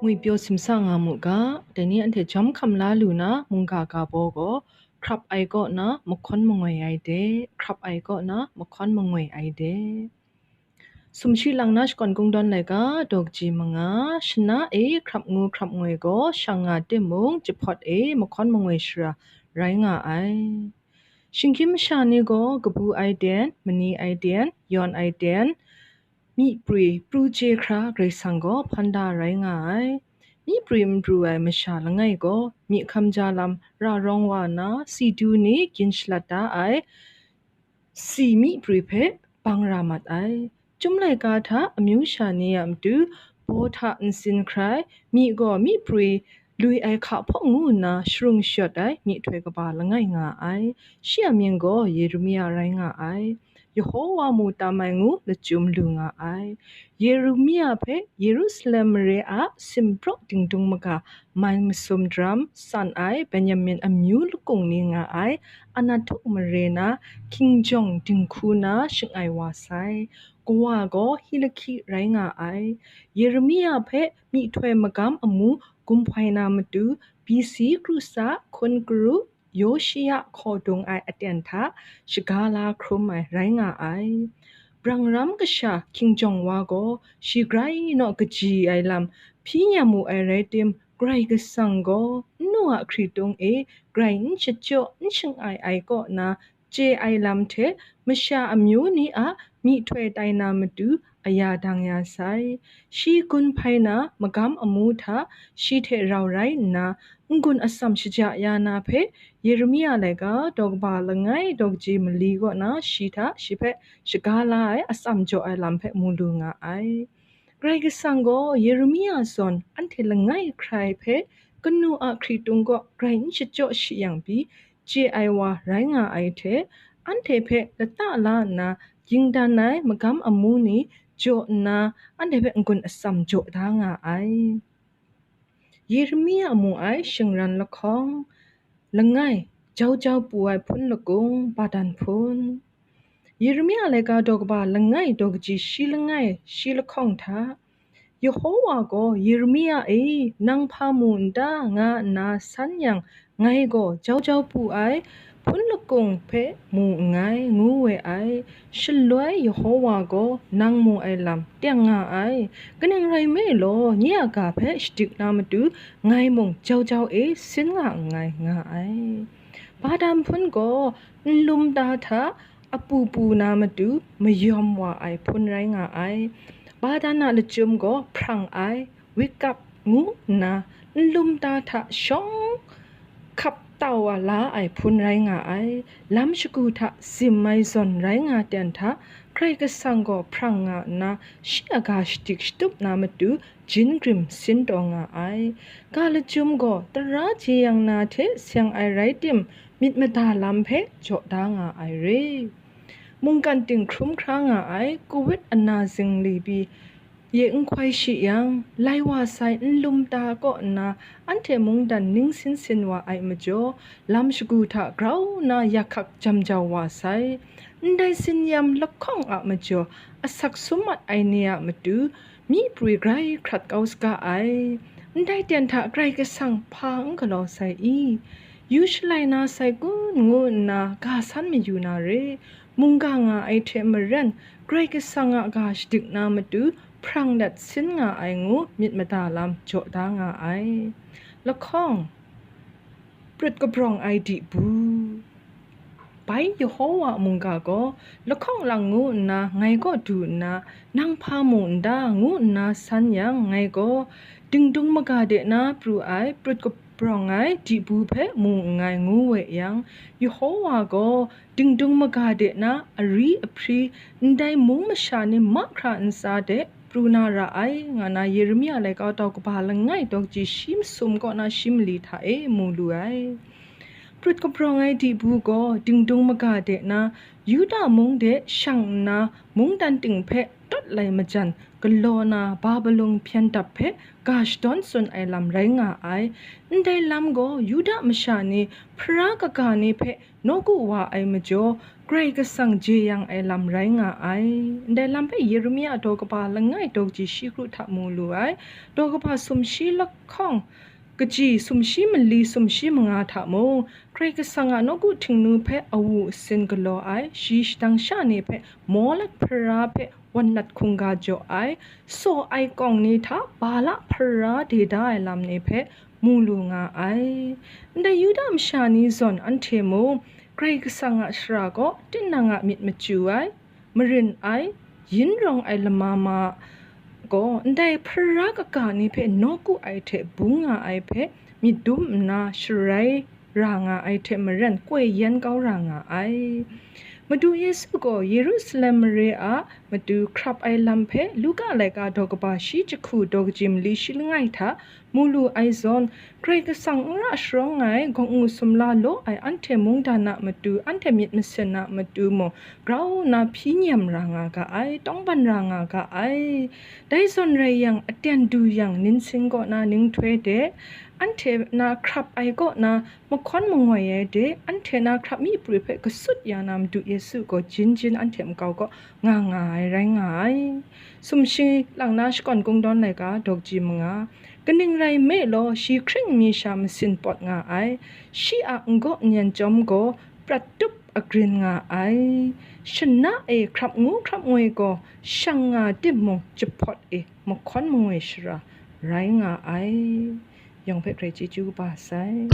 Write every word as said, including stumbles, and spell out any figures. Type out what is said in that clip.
Ngwi pyaw simsa nga mu ga, dai ni anhte jawm hkam la lu na mungga ga baw gaw, hkrap ai kaw na mahkawn mangoi ai de, hkrap ai kaw na mahkawn mangoi ai de. Sumshi lang na shakawn kungdawn laika, daw kaji manga, shana e hkrap ngu hkrap ngoi gaw, shang nga timung, jahpawt e mahkawn mangoi shara rai nga ai. Shinggyim masha ni gaw, kabu ai ten, mani ai ten, yawn ai ten, myi prwi pru chye hkra Karai Kasang gaw hpan da rai nga ai. Myi prwi n pru ai masha langai gaw, myi hkam ja lam ra rawng wa na, si du ni gyin shalat da ai, si myi prwi hpe bang ra mat ai. Chyum laika hta amyu sha ni a matu baw hta nsin hkrai, myi gaw myi prwi lui ai hka hpawng ngu nna sharung shayawt ai myihtoi kaba langai nga ai. Shi a mying gaw Yeremia rai nga ai. Yehowa mu tam ai ngu lachyum lu nga ai. Yeremia hpe Yerusalem mare a simpraw dingdung maga mai masum daram san ai Benyamin amyu lakung ni nga ai Anatuk mare na hkinjawng dinghku na shangai wa sai. Kawa gaw Hilahki rai nga ai. Yeremia hpe myihtoi magam amu gumhpai na matu, B C kru tsa hkun karu Yoshia hkaw dung ai aten hta shaga la hkrum ai rai nga ai. Brangram kasha hkinjawng wa gaw shi grai naw kaji ai lam hpyi nyam wu ai rai tim, Karai Kasang gaw nnu a hkritung e grai n shachyaw n shangai ai kaw na chye ai lam hte masha amyu ni a myihtoi tai na matu aya dang ya sai. Shi gun hpai na magam amu hta shi hte rau rai nna, n-gun atsam shaja ya na hpe Yeremia laika daw kaba langai daw kaji mali kaw na shi hta shi hpe shaga la ai atsam jaw ai lam hpe mu lu nga ai. Karai Kasang gaw Yeremia zawn anhte langai hkrai hpe kanu a hkritung kaw grai n shachyaw shi yang pyi chye ai wa rai nga ai hte, anhte hpe lata la nna yingdan ai magam amu ni jaw nna, anhte hpe n-gun atsam jaw da nga ai. Yeremia mu ai shingran lahkawng langai, jau jau pu ai hpun lakung, badan hpun. Yeremia laika daw kaba langai daw kaji shi langai shi lahkawng hta, Yehowa gaw Yeremia e, nang hpa mu n ta? Nga nna san yang, ngai gaw jau jau pu ai hpun lakung hpe mu nngai, ngu we ai. Shaloi Yehowa gaw nang mu ai lam teng nga ai. Kaning rai nme law, nye a ga hpe shadik na matu ngai mung jau jau e sin nga nngai, nga ai. Badan hpun gaw nlum ta hta apu pu na matu mayawm wa ai hpun rai nga ai. Badan a lachyum gaw hprang ai, wikap ngu nna nlum ta hta shawng hkap tau wa la ai hpun rai nga ai. Lam shagu hta sim ai zawn rai nga ten hta, Karai Kasang gaw hprang nga nna, shi a ga shadik shatup na matu jin grim sin taw nga ai. Ga lachyum gaw tara jeyang na hte seng ai rai tim, myit mada lam hpe jaw da nga ai re. Mungkan ting hkrum hkra nga ai, Covid ana zingli pyi ye n hkoi shi yang, lai wa sai nlum ta kaw nna, anhte mungdan ning sin sin wa ai majaw, lam shagu hta grau nna yak hkak jam jau wa sai. Ndai sin-yam lahkawng a majaw, asak sum mat ai ni a matu, myi prwi grai hkrat kau saga ai. Ndai ten hta Karai Kasang hpa n galaw sai i? Yu shalai na sai kun, ngu nna ga san mayu na re. Mungga nga ai hte maren, Karai Kasang a ga shadik na matu hprang let sin nga ai ngu myit mada lam jaw da nga ai. Lahkawng, prut kabrawng ai dibu. Bai Yehowa mungga gaw lahkawng lang ngu nna ngai kaw du nna, nang hpa mu n ta? Ngu nna san yang, ngai gaw dingdung maga de na pru ai prut kabrawng ai dibu hpe mu nngai, ngu we yang, Yehowa gaw dingdung maga de na ari ahpri, ndai mung masha ni mahkra ntsa de pru na ra ai, nga na Yeremia laika daw kaba langai daw kaji shi masum kaw na shi mali hta e mu lu ai. Prut kabrawng ai dibu gaw dingdung maga de na, Yuda mung de shang nna, mungdan ting hpe tawt lai majan, galaw na Babilon hpyen dap hpe ga shadawn tsun ai lam rai nga ai. Ndai lam gaw Yuda masha ni hpara kaga ni hpe nawku wa ai majaw, Karai Kasang jeyang ai lam rai nga ai. Ndai lam hpe Yeremia daw kaba langai daw kaji shi kru hta mu lu ai. Daw kaba sumshi lahkawng, kaji sumshi mali sumshi manga hta mung, Karai Kasang a nawku htingnu hpe awu asin galaw ai, shi shadang sha ni hpe Molek hpara hpe wan nat hkungga jaw ai, saw ai kawng ni hta Bala hpara de da ai lam ni hpe mu lu nga ai. Ndai Yuda masha ni zawn anhte mung, Karai Kasang a shara kaw tinang a myit machyu ai, marin ai, yin rawng ai lama ma gaw, ndai hpara kaga ni hpe nawku ai hte bung nga ai hpe myit dum nna sharai ra nga ai hte maren koi yan kau ra nga ai. Madu Yesu gaw Yerusalem mare a matu hkrap ai lam hpe Luka laika daw kaba shi jahku daw kaji mali shi langai hta mu lu ai zawn, Karai Kasang n ra sharawng ai, gawng-u sumla law ai anhte mungdan a matu, anhte myit masin a matu mung grau nna hpyi nyem ra nga ga ai, tawngban ra nga ga ai. Dai zawn rai yang, aten du yang, ninsing kaw na ninghtoi de, anhte na hkrap ai kaw na mahkawn mangoi ai de, anhte na hkrap mi pri hpe kasut ya na Madu Yesu gaw jin jin anhte makau kaw nga nga ai rai nga ai. Sumshi lang na shakawn kungdawn laika daw kaji manga. Kaning rai nme law, shi hkring mi sha masin pawt nga ai, shi a n-gaw n-yan chyawm gaw prat tup agrin nga ai. Shana e hkrap ngu hkrap ngoi gaw shang nga timung, jahpawt e mahkawn mangoi shara rai nga ai. Yawng hpe grai chyeju kaba sai.